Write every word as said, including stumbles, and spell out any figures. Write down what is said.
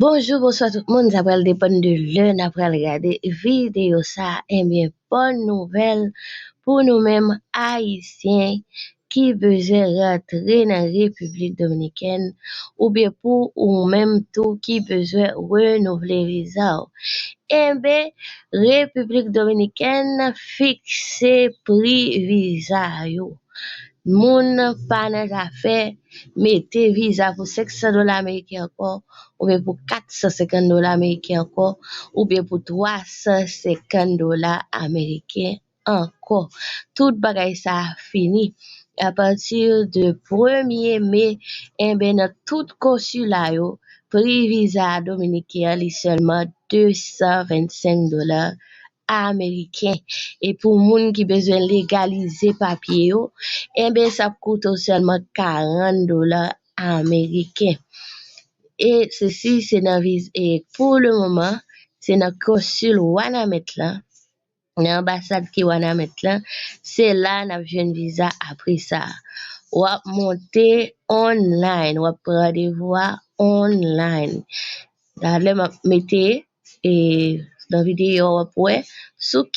Bonjou, bonswa tout moun. Sa pral depann de lè n a pral gade videyo sa a. Ebyen, bòn nouvèl pou nou menm Ayisyen ki bezwen rantre nan Repiblik Dominikèn oubyen pou ou menm tou ki bezwen renouvle viza w. Enben, Repiblik Dominikèn fikse pri viza yo. Moun pa nan zafè mete viza pou senk san dola ameriken ankò, oubyen pou kat san senkant dola ameriken ankò, oubyen pou twa san senkant dola ameriken ankò. Tout bagay sa a fini. Apati de premye me, enben, nan tout konsila yo, pri viza dominiken an, li sèlman de san vennsenk dola ameriken. E pou moun ki bezwen legalize papye yo, enben, sa ap koute w sèlman karant dola ameriken. E sesi, se nan viz-, e pou le moman, se nan konsil Wanament lan, nan anbasad ki Wanament lan, se la n ap jwenn viza apre sa. W ap monte online, w ap pran randevou a online. Talè m ap mete, e, nan videyo a, w ap wè sou